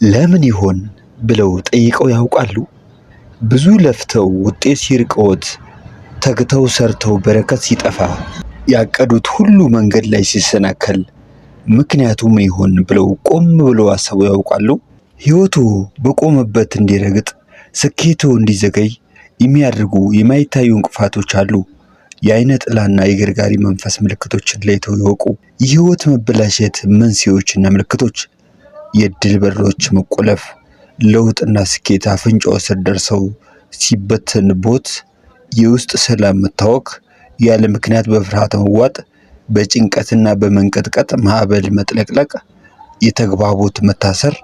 ለምን ይሆን ብለው ጠይቀው ያውቃሉ? ብዙ ለፍተው ውጤት ሲርቀዎት፣ ተግተው ሰርተው በረከት ሲጠፋ፣ ያቀዱት ሁሉ መንገድ ላይ ሲሰናከል ምክንያቱ ምን ይሆን ብለው ቆም ብለው አስበው ያውቃሉ? ሕይወቱ በቆመበት እንዲረግጥ፣ ስኬቱ እንዲዘገይ የሚያደርጉ የማይታዩ እንቅፋቶች አሉ። የአይነ ጥላና የገርጋሪ መንፈስ ምልክቶችን ለይተው ይወቁ። የሕይወት መበላሸት መንስኤዎችና ምልክቶች፦ የዕድል በሮች መቆለፍ፣ ለውጥና ስኬት አፍንጫው ስር ደርሰው ሲበተንቦት፣ የውስጥ ሰላም መታወክ፣ ያለ ምክንያት በፍርሃት መዋጥ፣ በጭንቀትና በመንቀጥቀጥ ማዕበል መጥለቅለቅ፣ የተግባቦት መታሰር፣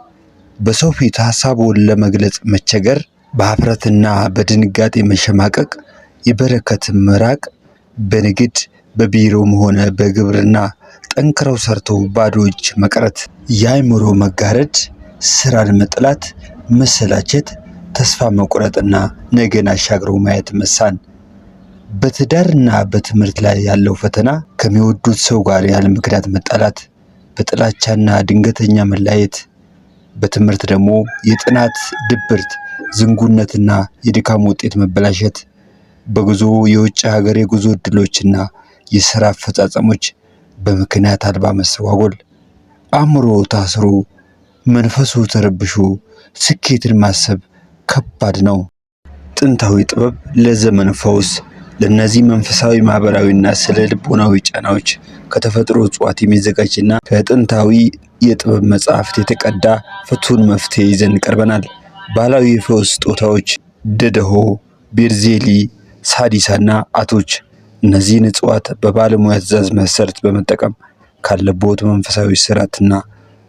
በሰው ፊት ሀሳብዎን ለመግለጽ መቸገር፣ በሀፍረትና በድንጋጤ መሸማቀቅ፣ የበረከት መራቅ፣ በንግድ በቢሮም ሆነ በግብርና ጠንክረው ሰርተው ባዶ እጅ መቅረት፣ የአእምሮ መጋረድ፣ ስራን መጥላት፣ መሰላቸት፣ ተስፋ መቁረጥና ነገን አሻግሮ ማየት መሳን። በትዳርና በትምህርት ላይ ያለው ፈተና ከሚወዱት ሰው ጋር ያለ ምክንያት መጣላት፣ በጥላቻና ድንገተኛ መለያየት፣ በትምህርት ደግሞ የጥናት ድብርት፣ ዝንጉነትና የድካም ውጤት መበላሸት፣ በጉዞ የውጭ ሀገር የጉዞ ዕድሎችና የሥራ አፈጻጸሞች በምክንያት አልባ መስተጓጎል፣ አእምሮ ታስሮ መንፈሱ ተረብሾ ስኬትን ማሰብ ከባድ ነው። ጥንታዊ ጥበብ ለዘመን ፈውስ። ለእነዚህ መንፈሳዊ፣ ማህበራዊና ስነ ልቦናዊ ጫናዎች ከተፈጥሮ እጽዋት የሚዘጋጅና ከጥንታዊ የጥበብ መጽሐፍት የተቀዳ ፍቱን መፍትሄ ይዘን ቀርበናል። ባህላዊ የፈውስ ስጦታዎች ደደሆ፣ ቤርዜሊ፣ ሳዲሳና አቶች። እነዚህን እጽዋት በባለሙያ ትዕዛዝ መሰረት በመጠቀም ካለቦት መንፈሳዊ ስርዓትና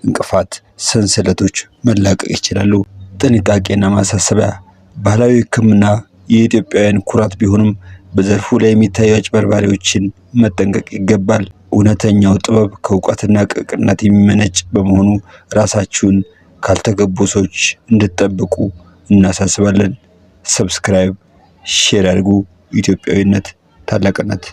እንቅፋት ሰንሰለቶች መላቀቅ ይችላሉ። ጥንቃቄና ማሳሰቢያ፦ ባህላዊ ሕክምና የኢትዮጵያውያን ኩራት ቢሆንም በዘርፉ ላይ የሚታዩ አጭበርባሪዎችን መጠንቀቅ ይገባል። እውነተኛው ጥበብ ከእውቀትና ከቅንነት የሚመነጭ በመሆኑ ራሳችሁን ካልተገቡ ሰዎች እንድትጠብቁ እናሳስባለን። Subscribe፣ share አድርጉ። ኢትዮጵያዊነት ታላቅነት።